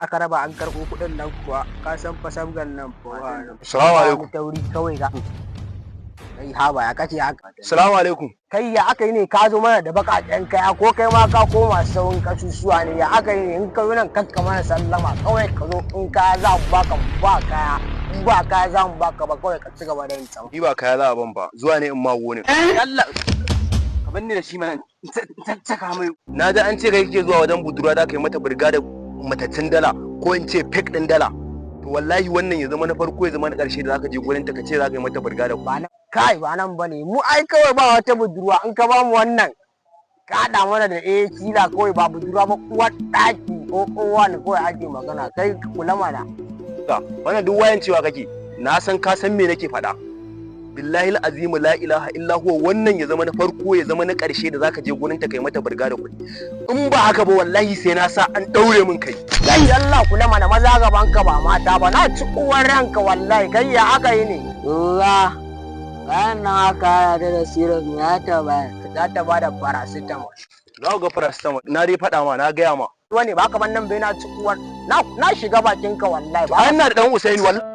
Aka raba an karɓo kuɗin nan kuwa, ka san fa sabgan nan fa. Assalamu alaikum. Tauri kawai ga kai, haba, ya kace haka? Assalamu alaikum. Kai, ya aka yi ne ka zo mana da baƙaƙen kaya? Ko kai ma ka koma sauran kasusuwa ne? Ya aka yi ne in ka zo nan kakka mana sallama? Kawai ka zo, in kaya za mu baka, ba kaya, in ba kaya za mu baka ba, kawai ka ci gaba da yin tsawon. Ni ba kaya za a ban ba, zuwa ne in ma wani. Allah, ka banni da shi mana, in saka mai. Na ji an ce kai kake zuwa wajen budurwa da kai mata burga da matattun dala, ko in ce fake din dala. To wallahi wannan ya zama na farko, ya zama na ƙarshe da zaka je gurin ta ka ce zaka yi mata burga da Ba nan, kai, ba nan bane mu ai. Kawai ba wata budurwa. In ka ba mu wannan, ka haɗa mana da eh kila kawai ba budurwa ba, uwar ɗaki ko kowa ne kawai ake magana. Kai, kula mana. Wannan duk wayan cewa kake, na san ka san me nake faɗa. Billahi azimu la ilaha illa huwa, wannan ya zama na farko, ya zama na ƙarshe da zaka je gurin ta kai mata burga da kuɗi. In ba haka ba, wallahi sai na sa an ɗaure min kai. Kai, Allah, kula mana. Maza gaban ka ba mata ba. Na ci uwar ranka wallahi. Kai, ya aka yi ne? Ruwa, bayan nan aka hada ta da syrup, me za ta bayar? Za ta bada paracetamol. Za ku ga paracetamol. Na dai faɗa ma, na gaya ma. Wani ba kamar nan bai. Na ci uwar na shiga bakin ka wallahi ba. Ai ina da dan Usaini wallahi.